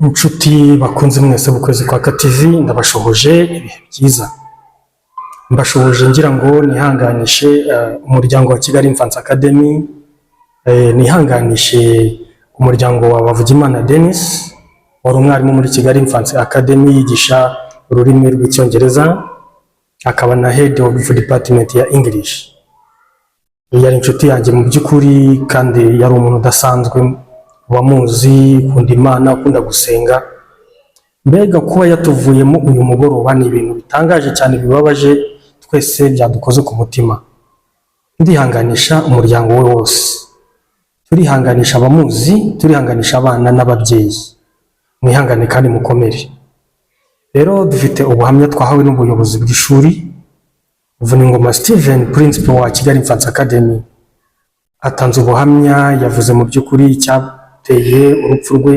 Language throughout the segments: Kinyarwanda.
Inshuti bakunze mwese b'Ukwezi kwa TV, ndabashuhuje, ibihe byiza. Mbashuhuje ngira ngo nihanganishe umuryango wa Kigali Infants Academy, nihanganishe umuryango wa Bavugimana Denis, wari umwarimu muri Kigali Infants Academy yigisha ururimi rw'Icyongereza, akaba na head of department ya English. Yari inshuti yanjye mu by'ukuri, kandi yari umuntu udasanzwe, wamuzi ukunda Imana, ukunda gusenga. Mbega kuba yatuvuyemo uyu mugoroba ni ibintu bitangaje cyane, bibabaje, twese byadukoze ku mutima. Ndihanganisha umuryango we wose, turihanganisha abamuzi, turihanganisha abana n'ababyeyi. Mwihangane kandi mukomere. Rero dufite ubuhamya twahawe n'ubuyobozi bw'ishuri. Vuningoma Steven, principal wa Kigali Infants Academy, atanze ubuhamya. Yavuze mu by'ukuri icyateye urupfu rwe.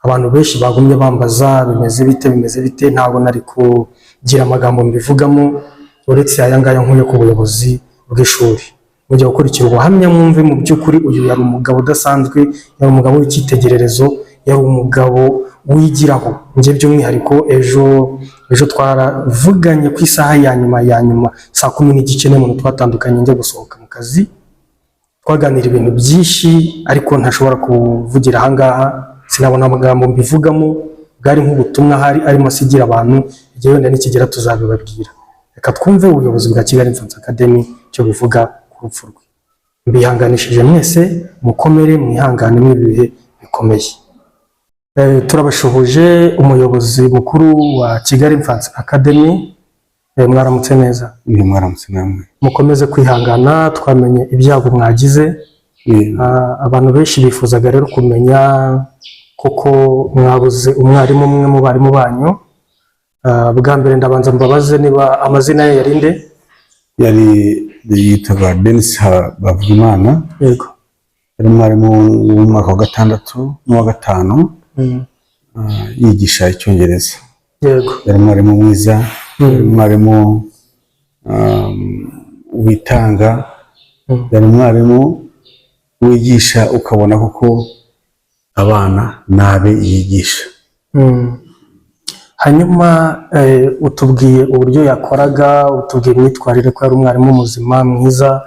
Abantu benshi bagumye bambaza: "Bimeze bite? Bimeze bite?" Ntabwo nari kugira amagambo mbivugamo uretse aya ngaya nkuye ku buyobozi bw'ishuri. Mujya gukurikira ubuhamya, mwumve mu by'ukuri uyu yari umugabo udasanzwe, yari umugabo w'icyitegererezo, yari umugabo wigiraho. Njye by'umwihariko, ejo twaravuganye ku isaha ya nyuma ya nyuma, saa 10:30 n'umuntu twatandukanye njya gusohoka mu kazi. Twaganira ibintu byinshi, ariko ntashobora kuvugira ahangaha, sinabona amagambo mbivugamo. Bwari nk'ubutumwa hari arimo asigira abantu. Igihe wenda nikigera tuzabibabwira. Reka twumve ubuyobozi bwa Kigali Infants Academy icyo bivuga ku rupfu rwe. Mbihanganishije mwese, mukomere, mwihangane muri ibi bihe bikomeye. Turabashuhuje, umuyobozi mukuru wa Kigali Infants Academy. Mwaramutse neza? Ni mwaramutse namwe. Mukomeze kwihangana, twamenye ibyago mwagize. Abantu benshi bifuzaga rero kumenya kuko mwabuze umwarimu umwe mu barimu banyu. Bwa mbere ndabanza mbabaze niba amazina ye yari nde? Yari yitwaga Denis Bavugimana. Yari umwarimu w'umwaka wa gatandatu n'uwa gatanu, yigisha Icyongereza. Yari umwarimu mwiza, yari umwarimu witanga, yari umwarimu wigisha ukabona koko abana nabe yigisha. Hanyuma utubwiye uburyo yakoraga, utubwiye imyitwarire, ko yari umwarimu muzima, mwiza.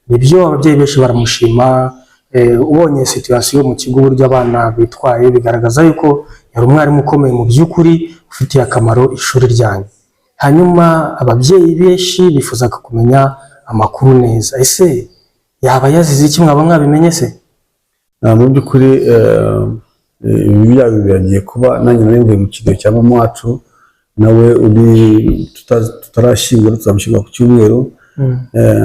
Nibyo, ababyeyi benshi baramushima. Ubonye situation mu kigo, uburyo abana bitwaye, bigaragaza yuko yari umwarimu ukomeye mu by'ukuri, ufitiye akamaro ishuri ryanyu. Hanyuma ababyeyi benshi bifuzaga kumenya amakuru neza. Ese yaba yazize iki? Mwaba mwabimenye se? Mu by'ukuri ibi byago biragiye kuba, nanjye nari mvuye mu kiriyo cya mama wacu, nawe uri tutarashyingura, tuzamushyingura ku cyumweru.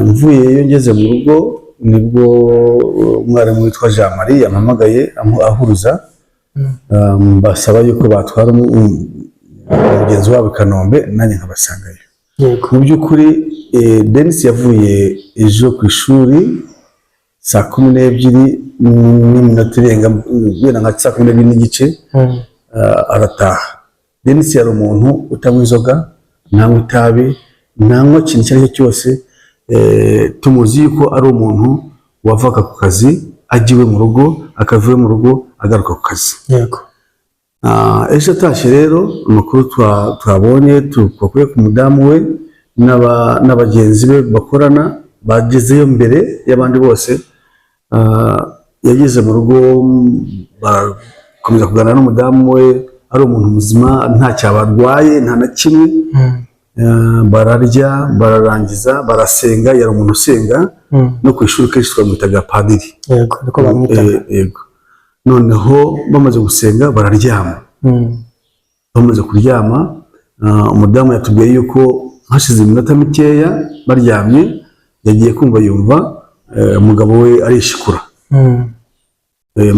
Mvuyeyo ngeze mu rugo, nibwo umwarimu witwa Jean Marie yampamagaye ahuruza, basaba yuko batwara mugenzi wabo i Kanombe, nanjye nkabasangayo. Mu by'ukuri Denis yavuye ejo ku ishuri saa 12 n'iminota irenga, wenda nka saa 12:30, arataha. Denis yari umuntu utanywa inzoga, ntanywa itabi, ntanywa ikintu icyo ari cyo cyose. Tumuzi yuko ari umuntu wavaga ku kazi ajya iwe mu rugo, akava iwe mu rugo agaruka ku kazi. Ejo atashye rero, amakuru twabonye twakuye ku mudamu we n'abagenzi be bakorana bagezeyo mbere y'abandi bose, yageze mu rugo barakomeza kuganira n'umudamu we, ari umuntu muzima, nta cyaba arwaye, nta na kimwe. Bararya, bararangiza, barasenga. Yari umuntu usenga. No ku ishuri kenshi twamwitaga padiri. Yego, niko bamwitaga. Yego. Noneho bamaze gusenga bararyama. Bamaze kuryama, umudamu yatubwiye yuko hashize iminota mikeya baryamye, yagiye kumva yumva umugabo we arishikura.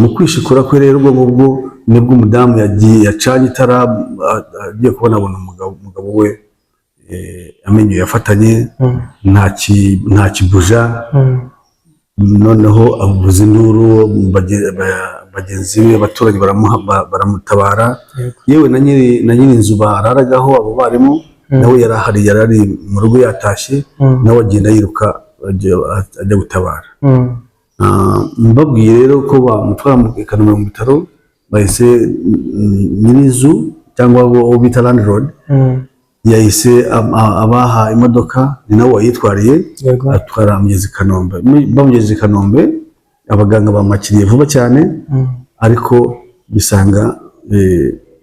Mu kwishikura kwe rero, ubwo ngubwo nibwo umudamu yagiye yacanye itara, agiye kubona abona umugabo we amenyo yafatanye, nta kibuja. Noneho avuza induru, bagenzi be, abaturage baramutabara. Yewe na nyiri inzu bararagaho abo barimu, nawe yari ahari, yari ari mu rugo yatashye, nawe agenda yiruka ajya gutabara. Mbabwiye rero ko bamutwara mu i Kanombe mu bitaro. Bahise nyir'inzu cyangwa abo bita landlord yahise abaha imodoka, ni nawe wayitwariye, atwara amugeza i Kanombe. Bamugeze i Kanombe, abaganga bamwakiriye vuba cyane, ariko bisanga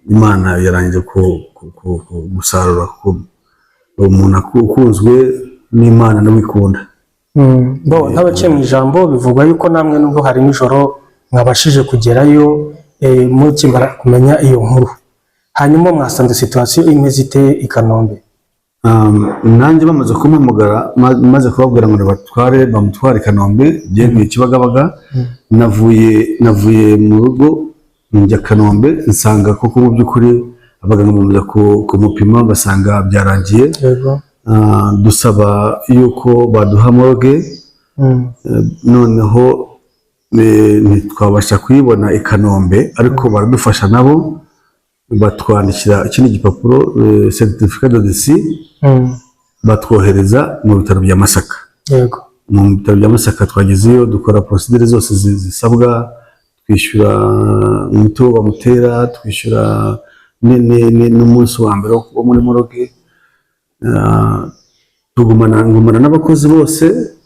Imana yarangije gusarura, kuko umuntu ukunzwe n'Imana nawe ikunda. Bo ntabaciye mu ijambo, bivugwa yuko namwe nubwo hari nijoro mwabashije kugerayo, mukimara kumenya iyo nkuru, hanyuma mwasanze situation imeze ite i Kanombe? Nanjye bamaze kumpamagara, maze kubabwira ngo nibatware bamutware i Kanombe, ngiye Kibagabaga, navuye mu rugo njya Kanombe, nsanga koko mu by'ukuri abaganga bamaze kumupima, basanga byarangiye. Dusaba yuko baduha morgue. Noneho ntitwabasha kuyibona i Kanombe, ariko baradufasha nabo batwandikira ikindi gipapuro, certificat de décès, batwohereza mu bitaro bya Masaka. Mu bitaro bya Masaka twagezeyo, dukora procédure zose zisabwa, twishyura umuti wo bamutera, twishyura n'umunsi wa mbere wo kuba muri morgue. Tugumana ngumana n'abakozi bose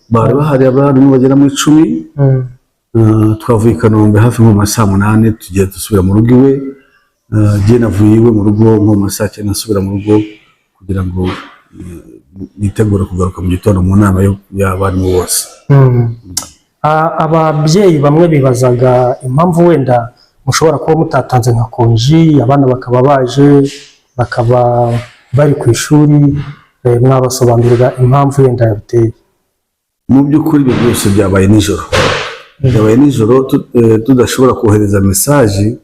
bari bahari, abarimu bagera mu 10. Twavuye i Kanombe hafi nko mu ma saa 8, tugiye dusubira mu rugo iwe. Njye navuye iwe mu rugo nko mu ma saa 9, nsubira mu rugo kugira ngo nitegure kugaruka mu gitondo mu nama y'abarimu bose. Ababyeyi bamwe bibazaga impamvu wenda mushobora kuba mutatanze nka konji, abana bakaba baje bakaba bari ku ishuri, mwabasobanurira impamvu wenda yabiteye? Mu by'ukuri ibyo byose byabaye nijoro, byabaye nijoro, tudashobora kohereza message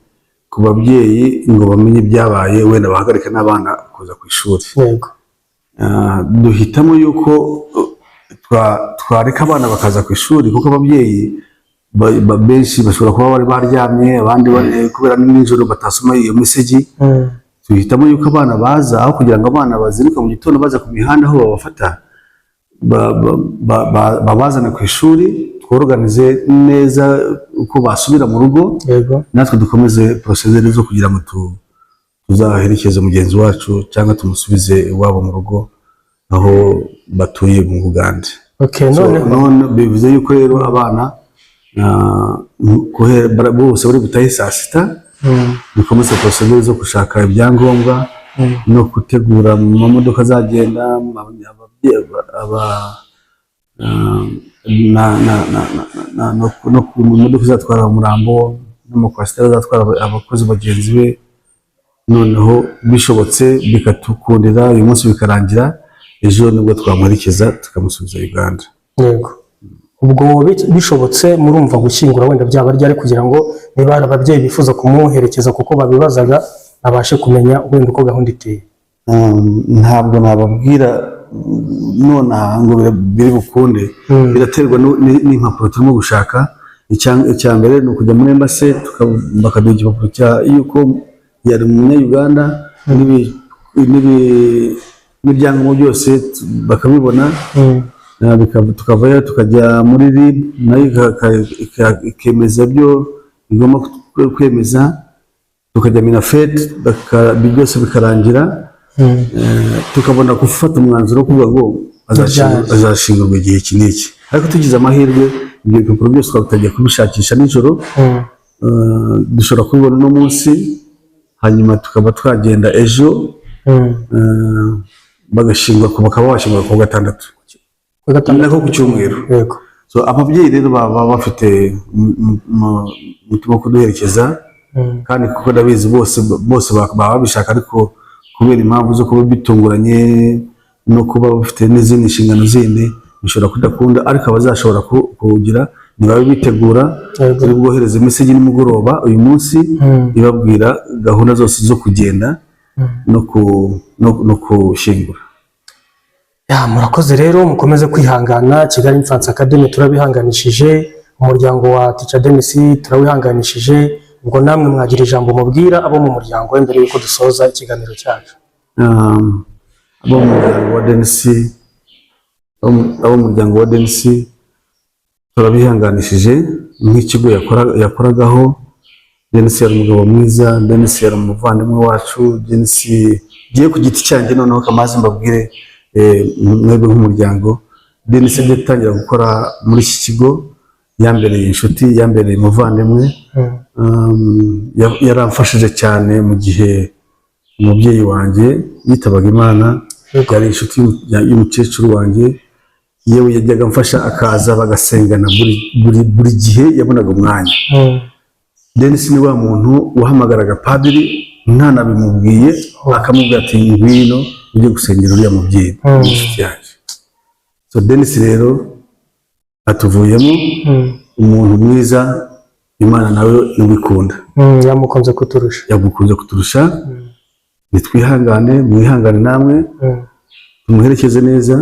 ku babyeyi ngo bamenye ibyabaye, wenda bahagarike n'abana kuza ku ishuri. Duhitamo yuko twareka abana bakaza ku ishuri, kuko ababyeyi benshi bashobora kuba bari baryamye, abandi kubera ni nijoro batasoma iyo message. Duhitamo yuko abana baza, aho kugira ngo abana bazinduke mu gitondo baza ku mihanda aho babafata, babazane ku ishuri, tworoganize neza uko basubira mu rugo, natwe dukomeze procédure zo kugira ngo tuzaherekeze mugenzi wacu cyangwa tumusubize iwabo mu rugo aho batuye mu Bugande. So, noneho none bivuze yuko rero abana bose bari butahe saa 6, dukomeze procédure zo gushaka ibyangombwa no gutegura mu mamodoka azagenda, no ku modoka izatwara umurambo n'amakwasiteri azatwara abakozi bagenzi be. Noneho bishobotse bikatukundira uyu munsi bikarangira, ejo nibwo twamuherekeza tukamusubiza Uganda. Yego, ubwo bishobotse murumva gushyingura wenda byaba ryari, kugira ngo niba hari ababyeyi bifuza kumuherekeza, kuko babibazaga, babashe kumenya wenda uko gahunda iteye? Ntabwo nababwira nonaha ngo biri bukunde. Biraterwa n'impapuro turimo gushaka. Icya mbere ni ukujya muri embassy, bakaduha igipapuro cya yuko yari umunya-Uganda n'ibyangombwa byose bakabibona. Tukavayo tukajya muri RIB, nayo ikemeza ibyo igomba kwemeza, tukajya MINAFFET, byose bikarangira, tukabona gufata umwanzuro wo kuvuga ngo Ryari. azashingurwa igihe iki n'iki. Ariko tugize amahirwe ibyo bipapuro byose twatangiye kubishakisha nijoro, dushobora kubibona uno munsi, hanyuma tukaba twagenda ejo, bakaba bashingurwa ku wa gatandatu. Ku wa gatandatu. Nako ku cyumweru. So ababyeyi rero baba bafite umutima wo kuduherekeza, kandi kuko ndabizi bose bose baba babishaka, ariko kubera impamvu zo kuba bitunguranye no kuba bafite n'izindi nshingano zindi bishobora kudakunda. Ariko abazashobora kugira nibabe bitegura, turi bwohereze message nimugoroba uyu munsi ibabwira gahunda zose zo kugenda no kushyingura. Ya, murakoze rero, mukomeze kwihangana. Kigali Infants Academy turabihanganishije, umuryango wa Teacher Denis turawihanganishije. Ubwo namwe mwagira ijambo mubwira abo mu muryango we mbere yuko dusoza ikiganiro cyacu. Abo mu muryango wa Denis, abo mu muryango wa Denis turabihanganishije nk'ikigo yakoragaho. Denis yari umugabo mwiza, Denis yari umuvandimwe wacu. Denis, ngiye ku giti cyanjye noneho kamaze mbabwire, mwebwe nk'umuryango, Denis agiye gutangira gukora muri iki kigo yambereye inshuti, yambereye umuvandimwe. Yaramfashije cyane mu gihe umubyeyi wanjye yitabaga Imana. Yari inshuti y'umukecuru wanjye. Yewe, yajyaga amfasha, akaza bagasengana buri gihe yabonaga umwanya. Denis ni wa muntu wahamagaraga padiri ntanabimubwiye, akamubwira ati: "Ngwino ujye gusengera uriya mubyeyi, ni inshuti yanjye." So Denis rero atuvuyemo, umuntu mwiza. Imana nawe niwikunda. Yamukunze kuturusha. Yagukunze kuturusha. Nitwihangane, mwihangane namwe, tumuherekeze neza.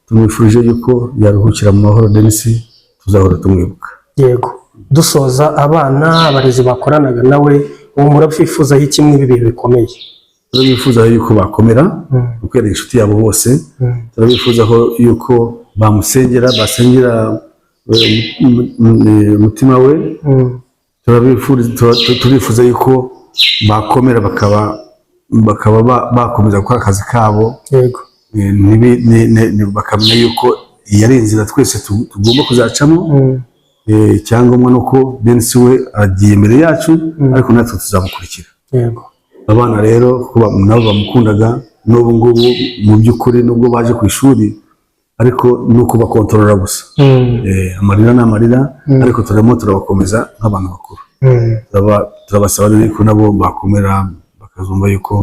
Tumwifurije yuko yaruhukira mu mahoro. Denis tuzahora tumwibuka. Yego, dusoza, abana, abarezi bakoranaga nawe, ubu murabyifuzaho iki muri ibi bihe bikomeye? Turabifuza yuko bakomera, kuko yari inshuti yabo bose. Turabifuzaho yuko bamusengera, basengera umutima we. Turifuza yuko bakomera, bakaba bakomeza gukora akazi kabo. Bakamenya yuko iyi ari inzira twese tugomba kuzacamo. Icyangombwa ni uko Denis we agiye imbere yacu, ariko natwe tuzamukurikira. Abana rero, kuko nabo bamukundaga, n'ubu ngubu mu by'ukuri nubwo baje ku ishuri, ariko ni ukubakontorora gusa. Amarira ni amarira, ariko turimo turabakomeza nk'abantu bakuru. Turabasaba rero yuko nabo bakomera, bakazumva yuko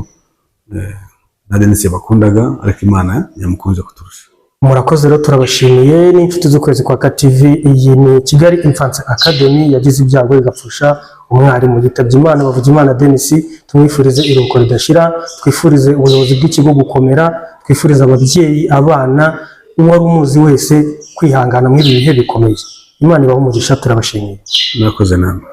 na Denis yabakundaga, ariko Imana yamukunze kuturusha. Murakoze rero, turabashimiye n'inshuti z'ukwezi kwa KTV. Iyi ni Kigali Infants Academy yagize ibyago igapfusha umwarimu yitabye Imana, Bavugimana Denis. Tumwifurize iruhuko ridashira, twifurize ubuyobozi bw'ikigo gukomera, twifurize ababyeyi, abana, uwari umuzi wese kwihangana muri ibi bihe bikomeye. Imana ibahe umugisha, turabashimiye. Murakoze namwe.